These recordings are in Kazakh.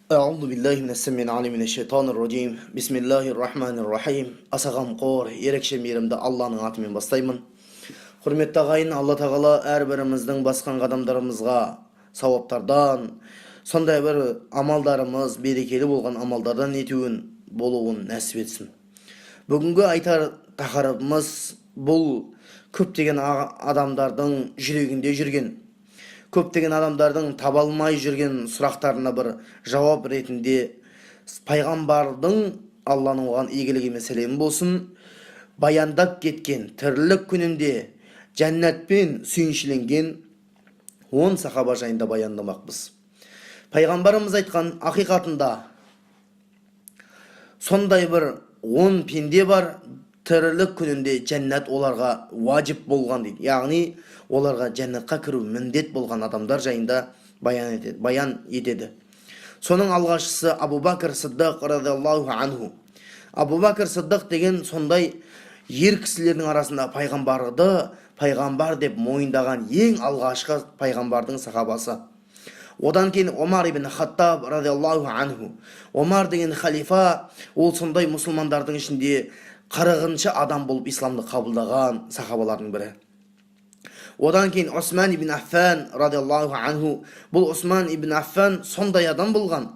أعوذ بالله من السميع العليم من الشيطان الرجيم. بسم الله الرحمن الرحيم. Аса қамқор, ерекше мейірімді Алланың атымен бастаймын. Құрметті ағайын, Алла Тағала әрбіріміздің басқан қадамдарымызға сауаптардан, сондай бір амалдарымыз берекелі болған амалдардан етуін, болуын нәсіп етсін. Бүгінгі айтар тақырыбымыз бұл көптеген адамдардың жүрегінде жүрген, көптеген адамдардың таба алмай жүрген сұрақтарына бір жауап ретінде пайғамбардың, Алланың оған игілігі мен сәлемі болсын, баяндап кеткен, тірлік күнінде жәннатпен сүйіншіленген 10 сахаба жайында баяндамақпыз. Пайғамбарымыз айтқан, ақиқатында сондай бір 10 пенде бар, тірілік күнінде жәннат оларға уажіп болған дейді, яғни оларға жәннатқа кіру міндет болған адамдар жайында баян етеді, баян етеді. Соның алғашқысы Абу Бәкір Сыддық радиаллаху анху. Абу Бәкір Сыддық деген сондай ер кісілердің арасында пайғамбарды пайғамбар деп мойындаған ең алғашқы пайғамбардың сахабасы. Одан кейін Омар ибн Хаттаб радиаллаху анху. Омар деген халифа, ол сондай мұсылмандардың ішінде 40-шы адам болып исламды қабылдаған сахабалардың бірі. Одан кейін Осман ибн Аффан радиаллаху анху. Бұл Осман ибн Аффан сондай адам болған,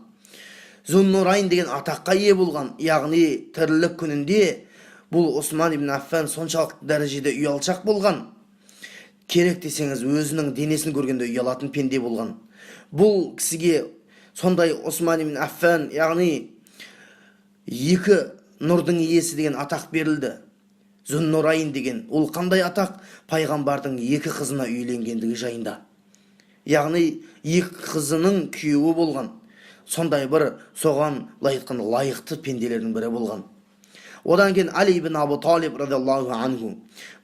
Зуннурайн деген атаққа ие болған, яғни тірілік күнінде бұл Осман ибн Аффан соншалықты дәрежеде ұялшақ болған, керек десеңіз, өзінің денесін көргенде ұялатын пенде болған. Бұл кісіге сондай Осман ибн Аффан, яғни екі нұрдың иесі деген атақ берілді, Зүннұрайын деген. Ол қандай атақ? Пайғамбардың екі қызына үйленгендігі жайында, яғни екі қызының күйеуі болған, сондай бір соған, былай айтқанда, лайықты пенделердің бірі болған. Одан кейін Али ибн Абу Талиб радиаллаху анху.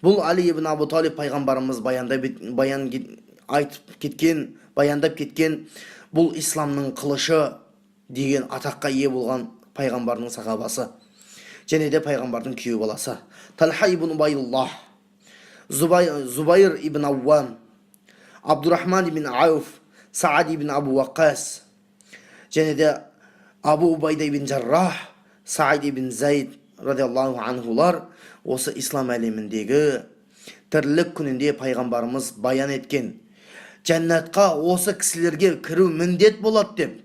Бұл Али ибн Абу Талиб пайғамбарымыз баяндап, баян айтып кеткен, баяндап кеткен, бұл исламның қылышы деген атаққа ие болған пайғамбардың сахабасы және де пайғамбардың күйеу баласы. Талха ибн Убайдуллах, Зубайр ибн Ауам, Абдурахман ибн Ауф, Саад ибн Абу Ваққас және де Абу Убайда ибн Жаррах, Саид ибн Зайд радиаллаху анхулар осы ислам әлеміндегі тірлік күнінде пайғамбарымыз баян еткен, жәннатқа осы кісілерге кіру міндет болады деп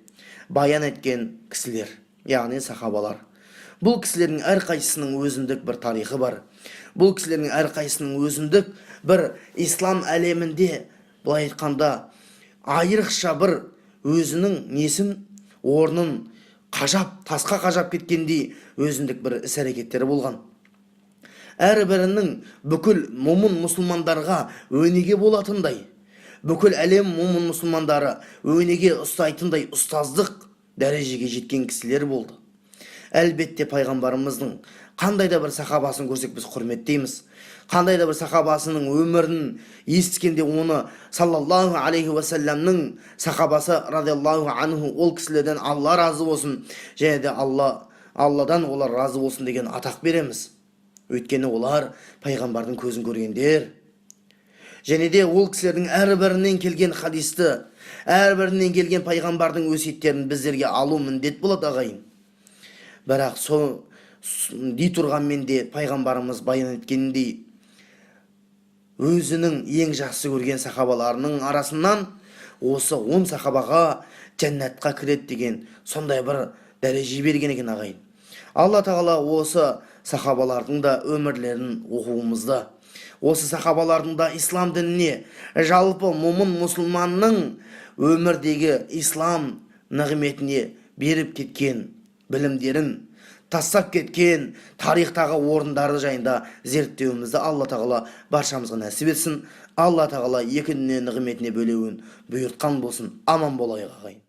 баян еткен кісілер, яғни сахабалар. Бұл кісілердің әрқайсысының өзіндік бір тарихы бар. Бұл кісілердің әрқайсысының өзіндік бір ислам әлемінде, былай айтқанда, айрықша бір өзінің несін, орнын қажап, тасқа қажап кеткендей өзіндік бір іс әрекеттері болған. Әрбірінің бүкіл момын мұсылмандарға өнеге болатындай, бүкіл әлем момын мұсылмандары өнеге ұстайтындай ұстаздық дәрежеге жеткен кісілер болды. Әлбетте, пайғамбарымыздың қандай да бір сахабасын көрсек, біз құрметтейміз. Қандай да бір сахабасының өмірін естігенде, оны саллаллаху алейхи уассаламның сахабасы радиаллаху анху, ол кісілерден Алла разы болсын және де Алладан олар разы болсын деген атақ береміз. Өйткені олар пайғамбардың көзін көргендер және де ол кісілердің әрбірінен келген хадисті, әрбірінен келген пайғамбардың өсиеттерін біздерге алу міндет болады, ағайын. Бірақ сол дей тұрғанмен де, пайғамбарымыз баян еткеніндей, өзінің ең жақсы көрген сахабаларының арасынан осы 10 сахабаға жәннатқа кіреді деген сондай бір дәреже берген екен, ағайын. Алла Тағала осы сахабалардың да өмірлерін оқуымызды, осы сахабалардың да ислам дініне, жалпы момын мұсылманның өмірдегі ислам нығметіне беріп кеткен білімдерін, тастап кеткен тарихтағы орындары жайында зерттеуімізді Алла Тағала баршамызға нәсіп етсін. Алла Тағала екі дүние нығметіне бөлеуін бұйыртқан болсын. Аман болайық, ағайын.